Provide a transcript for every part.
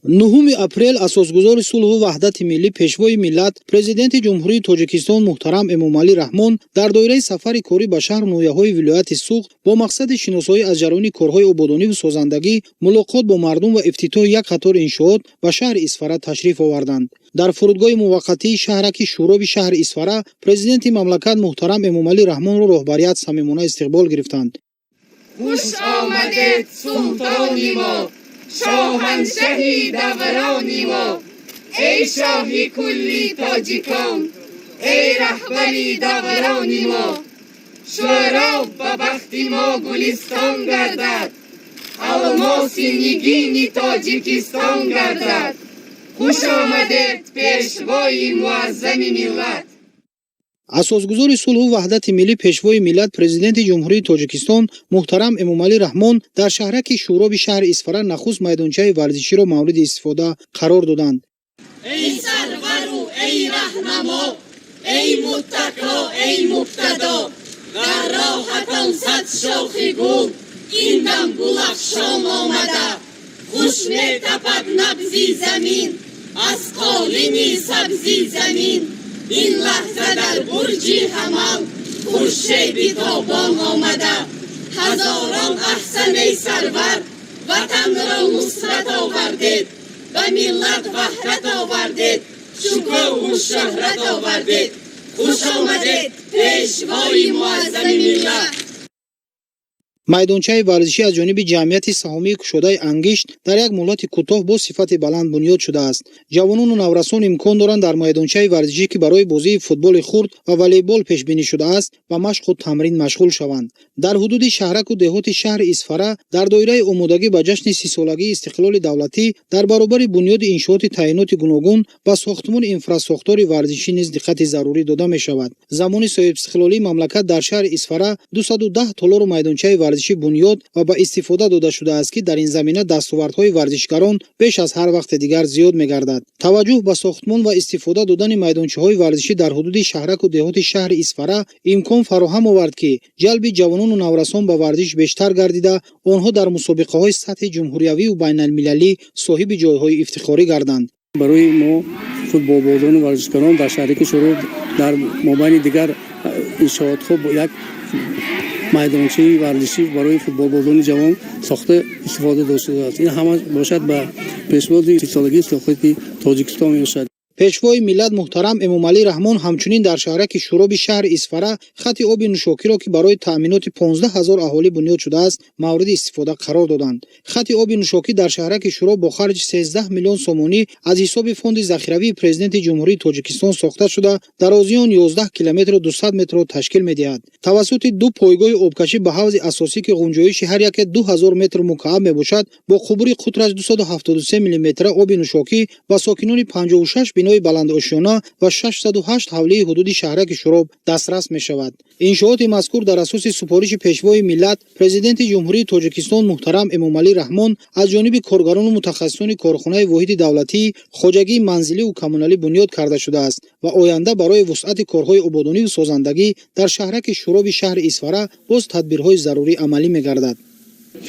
9 апрел асосгузори сулҳу ваҳдати миллӣ, Пешвои миллат, Президенти Ҷумҳурии Тоҷикистон муҳтарам Эмомалӣ Раҳмон дар доираи сафари корӣ ба шаҳру ноҳияҳои вилояти Суғд бо мақсади шиносоӣ аз ҷараёни корҳои ободониву созандагӣ, мулоқот бо мардум ва ифтитоҳи як қатор иншоот ба шаҳри Исфара ташриф оварданд. Дар фурудгоҳи муваққатии шаҳраки Шӯроби шаҳри Исфара президенти мамлакат муҳтарам Эмомалӣ Раҳмонро роҳбарият самимона истиқбол гирифтанд. Хуш омадед, султони мо, шоҳаншаҳи даврони мо, эй шоҳи кулли тоҷикон, эй раҳбари даврони мо. Шӯроб ба бахти мо гулистон гардад, алмоси нигини Тоҷикистон гардад. Хуш омадед, пешвои муаззами миллат! Асосгузори сулҳу ваҳдати миллӣ, Пешвои миллат, Президенти Ҷумҳурии Тоҷикистон муҳтарам Эмомалӣ Раҳмон дар шаҳраки Шӯроби шаҳри Исфара нахуст майдончаи варзиширо мавриди истифода қарор доданд. Эй сарвару эй раҳнамо, эй муттако, эй муқтадо, дар роҳатон сад шохи гул ин дам гулафшон омада. Хуш метапад набзи замин аз қолини сабзи замин. Ин лаҳза дар бурҷи ҳамал хуршеди тобон омада. Ҳазорон аҳсан, эй сарвар, ватанро нусрат овардед, ба миллат ваҳдат овардед, шукӯҳу шӯҳрат овардед. Хуш омадед, пешвои муаззами миллат! Майдончаи варзишӣ аз ҷониби ҷамъияти саҳомии кушодаи «Ангишт» дар як муҳлати кӯтоҳ бо сифати баланд бунёд шудааст. Ҷавонону наврасон имкон доранд дар майдончаи варзишӣ, ки барои бозии футболи хурд ва волейбол пешбинӣ шудааст, ба машқу тамрин машғул шаванд. Дар ҳудуди шаҳраку деҳоти шаҳри Исфара дар доираи омодагӣ ба ҷашни 30-солагии истиқлоли давлатӣ дар баробари бунёди иншооти таъиноти гуногун ба сохтмони инфрасохтори варзишӣ низ диққати зарурӣ дода мешавад. Замони соҳибистиқлолии мамлакат дар шаҳри Исфара 210 толору майдончаи варзишӣ бунёд ва ба истифода дода шудааст, ки дар ин замина дастовардҳои варзишгарон беш аз ҳар вақти дигар зиёд мегардад. Таваҷҷӯҳ ба сохтмон ва истифода додани майдончаҳои варзишӣ дар ҳудуди шаҳраку деҳоти шаҳри Исфара имкон фароҳам овард, ки ҷалби ҷавонону наврасон ба варзиш бештар гардида, онҳо дар мусобиқаҳои сатҳи ҷумҳуриявию байналмилалӣ соҳиби ҷойҳои ифтихорӣ гарданд. Барои мо, футболбозону варзишкарон, дар шаҳраки Шӯроб дар мобайни дигар иншоотҳо як майдончаи варзишӣ барои футболбозони ҷавон сохта истифода дода шудааст. Ин ҳама бошад, ба пешвози 30-солагии истиқлолияти Тоҷикистон мебошад. Пешвои миллат муҳтарам Эмомалӣ Раҳмон ҳамчунин дар шаҳраки Шӯроби шаҳри Исфара хати оби нӯшокиро, ки барои таъминоти 15 ҳазор аҳолӣ бунёд шудааст, мавриди истифода қарор доданд. Хати оби нӯшокӣ дар шаҳраки Шӯроб бо харҷи 13 миллион сомонӣ аз ҳисоби Фонди захиравии Президенти Ҷумҳурии Тоҷикистон сохта шуда, дарозии он 11 километру 200 метрро ташкил медиҳад. Тавассути ду пойгоҳи обкашӣ ба ҳавзи асосӣ, ки ғунҷоиши ҳар яке 2000 метр мукааб мебошад, бо қубури қутраш 273 миллиметра оби нӯшокӣ ба сокинони 56 бинои баландошёна ва 608 ҳавлии ҳудуди шаҳраки Шӯроб дастрас мешавад. Иншооти мазкур дар асоси супориши Пешвои миллат, Президенти Ҷумҳурии Тоҷикистон муҳтарам Эмомалӣ Раҳмон аз ҷониби коргарону мутахассисони корхонаи воҳиди давлатии хоҷагии манзиливу коммуналӣ бунёд карда шудааст ва оянда барои вусъати корҳои ободониву созандагӣ дар шаҳраки Шӯроби шаҳри Исфара боз тадбирҳои зарурӣ амалӣ мегардад.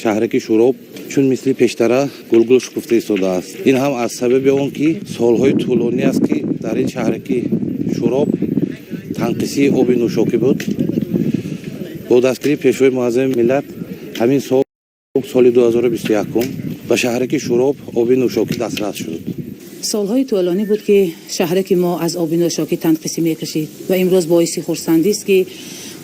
Шаҳраки Шӯроб чун мисли пештара гулгул шукуфта истодааст. Ин ҳам аз сабаби он, ки солҳои тӯлонӣ аст, ки дар ин шаҳраки Шӯроб танқисии оби нӯшокӣ буд. Бо дастгирии Пешвои муаззами миллат ҳамин сол, соли 2021, ба шаҳраки Шӯроб оби нӯшокӣ дастрас шуд. Солҳои тӯлонӣ буд, ки шаҳраки мо аз оби нӯшокӣ танқисӣ мекашид ва имрӯз боиси хурсандист, ки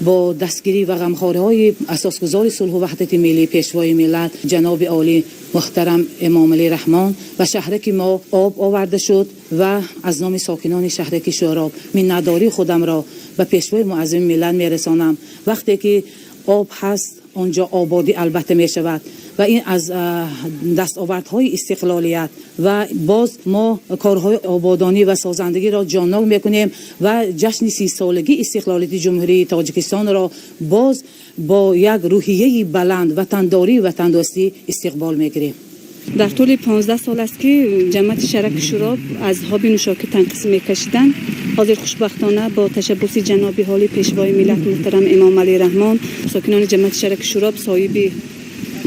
бо дастгирӣ ва ғамхориҳои асосгузори сулҳу ваҳдати миллӣ, Пешвои миллат, ҷаноби олӣ муҳтарам Эмомалӣ Раҳмон ба шаҳраки мо об оварда шуд ва аз номи сокинони шаҳраки Шӯроб миннатдории худамро ба Пешвои муаззами миллат мерасонам. Вақте ки об ҳаст, он ҷо ободӣ албатта мешавад ва ин аз дастовардҳои истиқлолият. Ва боз мо корҳои ободонӣ ва созандагиро ҷоннок мекунем ва ҷашни 30-солагии истиқлолияти Ҷумҳурии Тоҷикистонро боз бо як рӯҳияи баланд, ватандорӣ, ватандӯстӣ истиқбол мегирем. Дар тӯли 15 сол аст, ки ҷамоати шаҳраки Шӯроб аз оби нӯшокӣ танқисӣ мекашиданд. Ҳозир хушбахтона бо ташаббуси ҷаноби олӣ, Пешвои миллат муҳтарам Эмомалӣ Раҳмон, сокинони ҷамоати шаҳраки Шӯроб соҳиби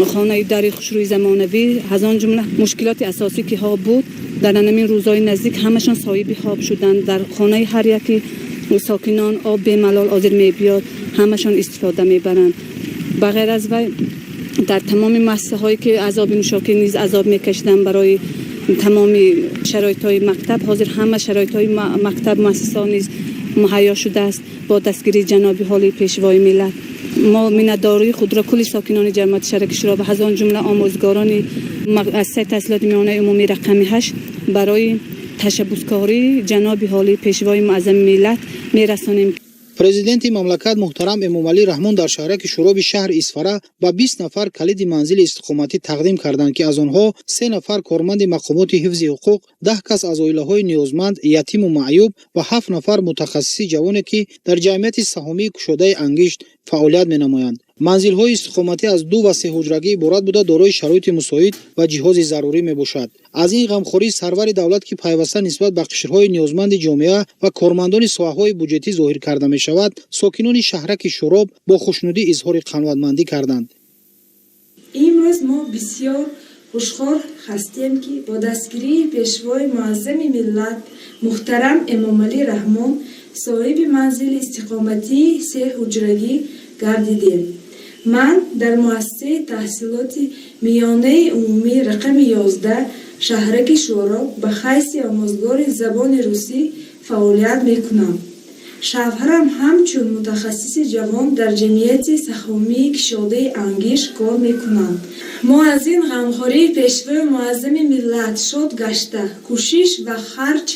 Хонаи дари хушрӯи замонавӣ, аз он ҷумла мушкилоти асосӣ ки ҳоб буд, дар ҳамин рӯзҳои наздик ҳамашон соҳиби ҳоб шуданд. Дар хонаи ҳар яки сокинон об бемалол ҳозир мебиёд, ҳамашон истифода мебаранд. Ба ғайр аз вай, дар тамоми муассисаҳое ки аз оби нӯшокӣ низ азоб мекашиданд, барои тамоми шароитҳои мактаб ҳозир ҳама шароитҳои мактаб, муассисаҳо низ муҳайё шудааст бо дастгирии ҷаноби ҳолии Пешвои миллат. Мо миннатдории худро кулли сокинони ҷамоати шаҳраки Шӯроб, аз он ҷумла омӯзгорони муассисаи таҳсилоти миёнаи умумӣ рақами 8 барои ташаббускории ҷаноби ҳолии Пешвои муаззами миллат мерасонем. Президенти мамлакат муҳтарам Эмомалӣ Раҳмон дар шаҳраки Шӯроби шаҳри Исфара ба 20 нафар калиди манзили истиқоматӣ тақдим карданд, ки аз онҳо се нафар корманди мақомоти ҳифзи ҳуқуқ, 10 кас аз оилаҳои ниёзманд, ятиму маъюб ва ҳафт нафар мутахассиси ҷавоне, ки дар ҷамъияти саҳомии кушодаи Ангишт фаъолият менамоянд. Манзилҳои истиқоматӣ аз ду ва сеҳуҷрагӣ иборат буда, дорои шароити мусоид ва ҷиҳози зарурӣ мебошад. Аз ин ғамхории сарвари давлат, ки пайваста нисбат ба қишрҳои ниёзманди ҷомеа ва кормандони соҳаҳои буҷетӣ зоҳир карда мешавад, сокинони шаҳраки Шӯроб бо хушнудӣ изҳори қаноатмандӣ карданд. Имрӯз мо бисёр хушҳол ҳастем, ки бо дастгирии Пешвои муаззами миллат муҳтарам Эмомалӣ Раҳмон соҳиби манзили истиқоматии сеҳуҷрагӣ гардидем. Ман дар муассисаи таҳсилоти миёнаи умумӣ рақами 11 шаҳраки Шӯроб ба ҳайси омӯзгори забони русӣ фаъолият мекунам. Шавҳарам ҳамчун мутахассиси ҷавон дар ҷамъияти саҳомии кишодаи Ангишт кор мекунанд. Мо аз ин ғамхории Пешвои муаззами миллат шод гашта, кӯшиш ва харҷ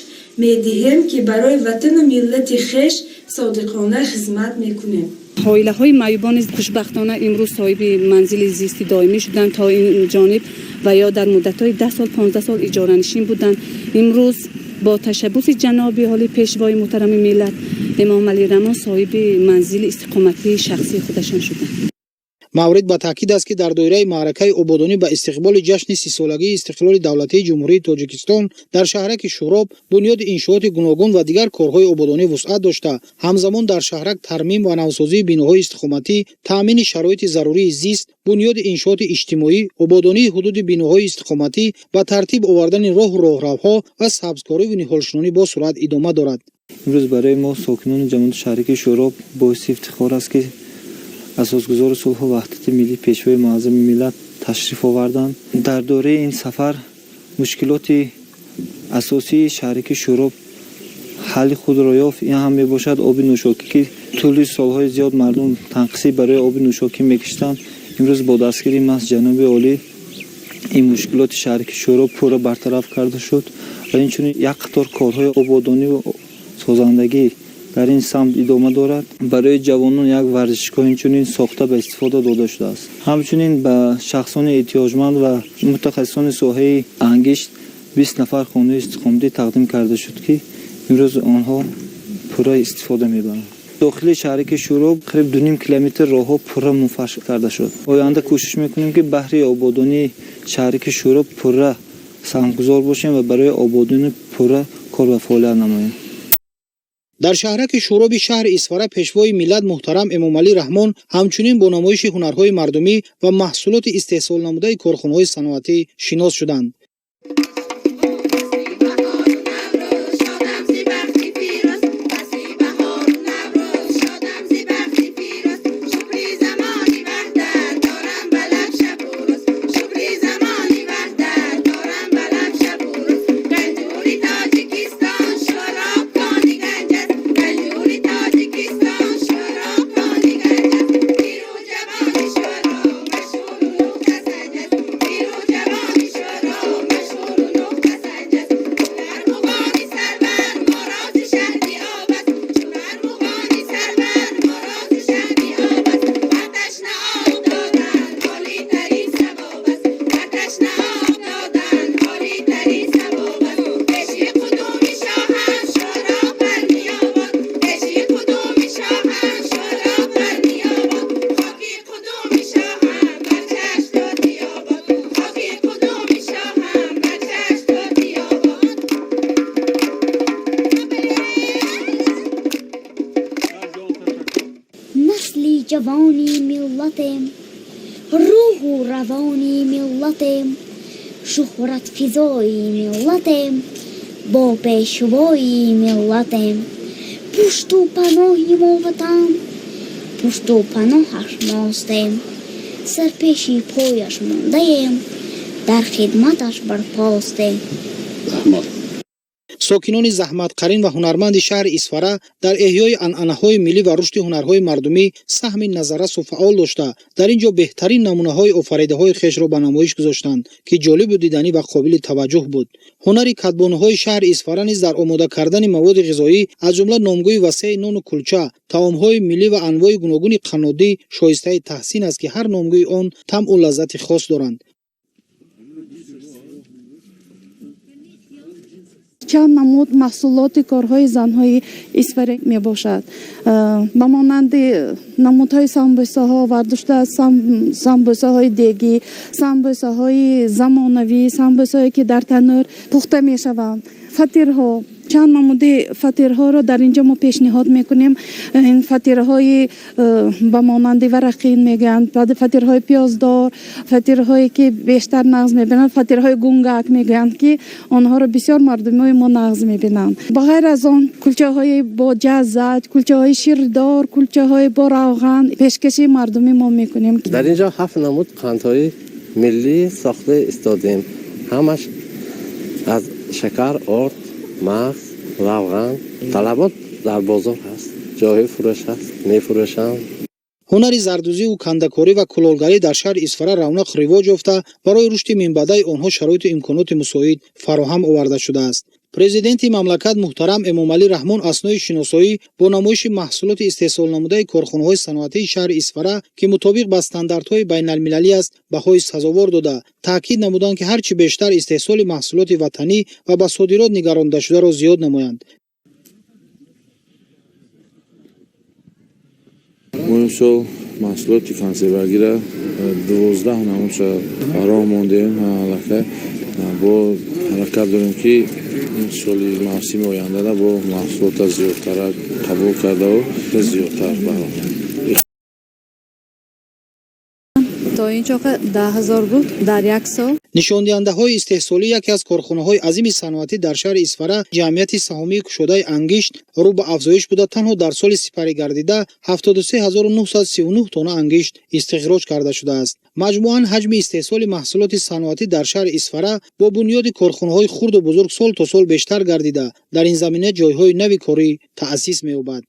медиҳем, ки барои ватану миллати хеш содиқона хизмат мекунем. Оилаҳои маъюбон низ хушбахтона имрӯз соҳиби манзили зисти доимӣ шуданд. То ин ҷониб ва ё дар муддатҳои 10 сол, 15 сол иҷоранишин буданд. Имрӯз бо ташаббуси ҷаноби ҳоли Пешвои муҳтарами миллат Эмомалӣ Раҳмон соҳиби манзили истиқоматии шахсии худашон шуданд. Маврид ба таъкид аст, ки дар доираи маъракаи ободонӣ ба истиқболи ҷашни 30-солагии истиқлоли давлатии Ҷумҳурии Тоҷикистон дар шаҳраки Шӯроб бунёди иншооти гуногун ва дигар корҳои ободонӣ вусъат дошта, ҳамзамон дар шаҳрак тармим ва навсозии биноҳои истиқоматӣ, таъмини шароити зарурии зист, бунёди иншооти иҷтимоӣ, ободонии ҳудуди биноҳои истиқоматӣ, ба тартиб овардани роҳу роҳравҳо ва сабзкориву ниҳолшинонӣ бо суръат идома дорад. Имрӯз барои мо, сокинони ҷамоати шаҳраки Шӯроб, боиси ифтихор аст, ки асосгузори сулҳу ваҳдати миллӣ, Пешвои муаззами миллат ташриф оварданд. Дар доираи ин сафар мушкилоти асосии шаҳраки Шӯроб ҳалли худро ёфт. Ин ҳам мебошад оби нӯшокӣ, ки тӯли солҳои зиёд мардум танқисӣ барои оби нӯшокӣ мекашиданд. Имрӯз бо дастгирии маҳз ҷаноби олӣ ин мушкилоти шаҳраки Шӯроб пурра бартараф карда шуд ва инчунин як қатор корҳои ободониву созандагӣ дар ин самт идома дорад. Барои ҷавонон як варзишгоҳ инчунин сохта ба истифода дода шудааст. Ҳамчунин ба шахсони эҳтиёҷманд ва мутахассисони соҳаи ангишт 20 нафар хонаи истиқоматӣ тақдим карда шуд, ки имрӯз онҳо пурра истифода мебаранд. Дохили шаҳраки Шӯроб қариб 2,5 километр роҳҳо пурра мунфарш карда шуд. Оянда кӯшиш мекунем, ки баҳри ободонии шаҳраки Шӯроб пурра саҳмгузор бошем ва барои ободонӣ пурра кор ва фаъолият намоем. Дар шаҳраки Шӯроби шаҳри Исфара Пешвои миллат муҳтарам Эмомалӣ Раҳмон ҳамчунин бо намоиши ҳунарҳои мардумӣ ва маҳсулоти истеҳсолнамудаи корхонаҳои саноатӣ шинос шуданд. Насли ҷавони миллатем. Рӯҳу равони миллатем, шӯҳратфизои миллатем, бо пешвои миллатем. Пушту паноҳи мо ватан, пушту паноҳаш мостем, сарпеши пояш мондаем, дар хидматаш барпостем. Раҳмат. Сокинони заҳматқарин ва ҳунарманди шаҳри Исфара дар эҳёи анъанаҳои миллӣ ва рушди ҳунарҳои мардумӣ саҳми назаррасу фаъол дошта, дар ин ҷо беҳтарин намунаҳои офаридаҳои хешро ба намоиш гузоштанд, ки ҷолибу диданӣ ва қобили таваҷҷӯҳ буд. Ҳунари кадбонуҳои шаҳри Исфара низ дар омода кардани маводи ғизоӣ, аз ҷумла номгӯи васеи нону кулча, таомҳои миллӣ ва анвои гуногуни қаннодӣ шоистаи таҳсин аст, ки ҳар номгӯи он тамъу лаззати хос доранд. Чанд намуд маҳсулоти корҳои занҳои Исфара мебошад, ба монанди намудҳои самбӯсаҳо, вардошта самбӯсаҳои дегӣ, самбӯсаҳои замонавӣ, самбӯсаҳое ки дар танӯр пухта мешаванд, фатирҳо. Чанд намуди фатирҳоро дар ин ҷо мо пешниҳод мекунем. Ин фатирҳои ба монанди варақин мегӯянд, фатирҳои пиёздор, фатирҳое ки бештар нағз мебинанд, фатирҳои гунгак мегӯянд, ки онҳоро бисёр мардумои мо нағз мебинанд. Ба ғайр аз он, кулчаҳои бо ҷаззат, кулчаҳои ширдор, кулчаҳои бо равған пешкаши мардуми мо мекунем. Дар ин ҷо ҳафт намуд қандҳои миллӣ сохта истодем. Ҳамаш аз шакар, орд, мағз, равған. Талабот дар бозор ҳаст, ҷои фурӯш ҳаст, мефурӯшам. Ҳунари зардӯзиву кандакорӣ ва кулолгарӣ дар шаҳри Исфара равнақ ривоҷ ёфта, барои рушди минбаъдаи онҳо шароиту имконоти мусоид фароҳам оварда шудааст. Президенти мамлакат муҳтарам Эмомалӣ Раҳмон аснои шиносоӣ бо намоиши маҳсулоти истеҳсолнамудаи корхонаҳои саноатии шаҳри Исфара, ки мутобиқ ба стандартҳои байналмилалӣ аст, баҳои сазовор дода, таъкид намуданд, ки ҳар чӣ бештар истеҳсоли маҳсулоти ватанӣ ва ба содирот нигарондашударо зиёд намоянд. Мо имсол маҳсулоти консервагиро 12 намудша роҳ мондем. Аллакай бо ҳаракат дорем, ки ин соли мавсими ояндада бо маҳсулота зиёдтара қабул кардаву зиёдтар баромем. То ин чоқа 10 000 буд дар як сол. Нишондиҳандаҳои истеҳсолии яке аз корхонаҳои азими саноатӣ дар шаҳри Исфара, ҷамъияти саҳомии кушодаи ангишт, рӯ ба афзоиш буда, танҳо дар соли сипарӣ гардида 73 939 тонна ангишт истихроҷ карда шудааст. Маҷмӯан ҳаҷми истеҳсоли маҳсулоти саноатӣ дар шаҳри Исфара бо бунёди корхонаҳои хурду бузург сол то сол бештар гардида, дар ин замина ҷойҳои нави корӣ таъсис меёбад.